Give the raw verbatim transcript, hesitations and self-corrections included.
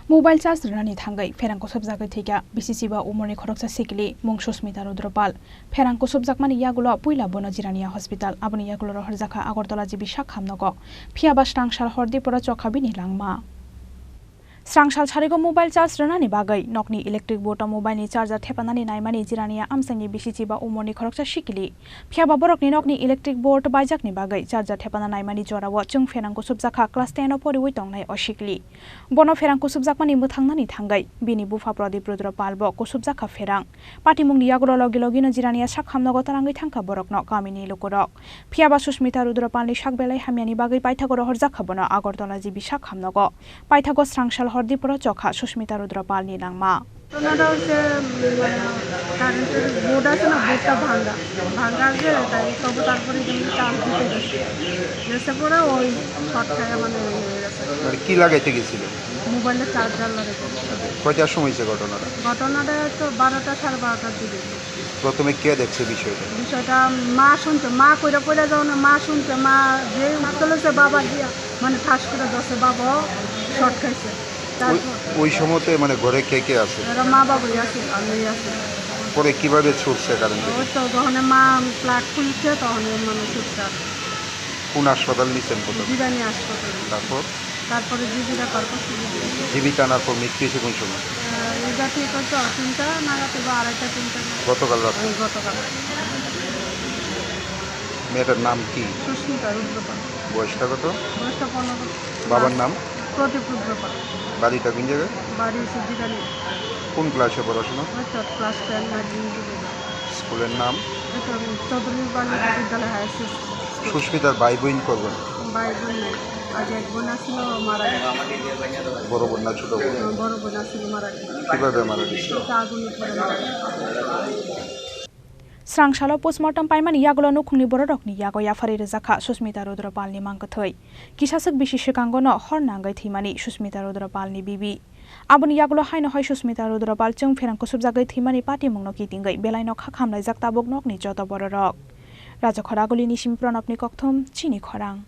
Mobile charge rwnani thangwi pherang kusubjagwi thwikha bisi chiba umorni khoroksa sikili mung Susmita Rudra Pal. Pherang kusubjakmani yagulo puila bono Jirania Hospital, aboni yagulo rohorjakha Agartala G B sak hamnogo. Phiya ba srangsal hor diporo chokha bini langma. Srangsal sarigo mobile charge rwnani bagwi nokni electric board o mobile ni charger thepanani naimani Jirania amchaini bisi chiba umorni khoroksa sikili. Phiya ba borokni nokni electric board baijakni bagwi charger thepana naimani jorao chwng pherang kusubjakha class ten o poriwi tongnai o sikili. Bono pherang kusubjakmani mwthangnani thangwi bini bupha Pradip Rudra Pal bo kusubjakha pherang. Patimungni yagulo logi logino Jirania sak hamnogo tarangwi thangkha borokno kamini lukurok. Phiya ba Susmita Rudra Palni sak belai hamyani bagwi paithago rohorjakha bono Agartala G B sak hamnogo. Paithago srangsal hor diporo chokha Susmita Rudra Palni langma. ঘটনাটা হচ্ছে, উম, মানে, কারেন্টের বোর্ড আছে না, বোর্ডটা ভাঙা, ভাঙা আছে, তাই তবু তারপরে এখানে চার্জ দিতে গেছে, গেছে পরে ওই শর্ট খায়, মানে, ইয়ে হয়ে গেছে। মানে কি লাগাইতে গেছিল? মোবাইলের চার্জার লাগাইতে গেছে। কয়টার সময় হয়েছে ঘটনাটা? ঘটনাটা তো বারোটা, সাড়ে বারোটার দিকে। প্রথমে কে দেখছে বিষয়টা? বিষয়টা মা শুনছে, মা কইরা কইরা যখন মা শুনছে, মা যে মাত্র লইছে, বাবা গিয়া মানে ঠাস করে ধরছে, বাবাও শর্ট খাইছে। ওই, তারপর ওই সময়তে মানে ঘরে কে কে আছে? এরা মা বাবাই আছে, আমি আছি। পরে কিভাবে ছুটছে কারেন্ট? ওই তো যখন মা প্লাগ খুলছে, তখন মানে ছুটছে। কোন হাসপাতাল নিছেন প্রথমে? জিরানি হাসপাতাল। তারপর? তারপরে জিবি রেফার করছে। জিবি টানার পর মৃত্যু হয়েছে কোন সময়? আহ, এটা ঠিক হচ্ছে তিনটা নাগাদ বা আড়াইটা, তিনটা নাগাদ। গতকাল রাতে? ওই গতকাল। মেয়েটার নাম কি? সুস্মিতা রুদ্রপাল। বয়সটা কত? বয়সটা পনেরো। বাবার নাম? প্রদীপ রুদ্রপাল। বাড়িটা কোন জায়গায়? বাড়ি হচ্ছে জিরানি। কোন ক্লাসে পড়াশোনা? ওই তো ক্লাস টেন না টেন। স্কুলের নাম? ওই তো চৌধুরী বালিকা বিদ্যালয় হায়ার সেকেন্ডারি স্কুল। সুস্মিতার ভাই বোন কজন? ভাই বোন নাই। আগে এক বোন আছিল, মারা গেছে। বড় বোন না ছোট বোন? বড় বোন আছিল, মারা গেছে। কিভাবে মারা গেছে? এটা আগুনে পুড়ে মারা গেছে। Srangsalo postmortem paimani yagulo nukhungni bororokni yago yapharwi rwjakha Susmita Rudra Palni mangkwthwi. Kisaswk bisi swkangono hor nangwi thwimani Susmita Rudra Palni bibi. Aboni yagulo haino hai Susmita Rudra Pal chwng pherang kusubjagwi thwimani patimungno kitingwi belaino kha khamlaijak tabuk nokni joto bororok. Rajakhor Agulini simi Pranabni kokthum, chini khorang.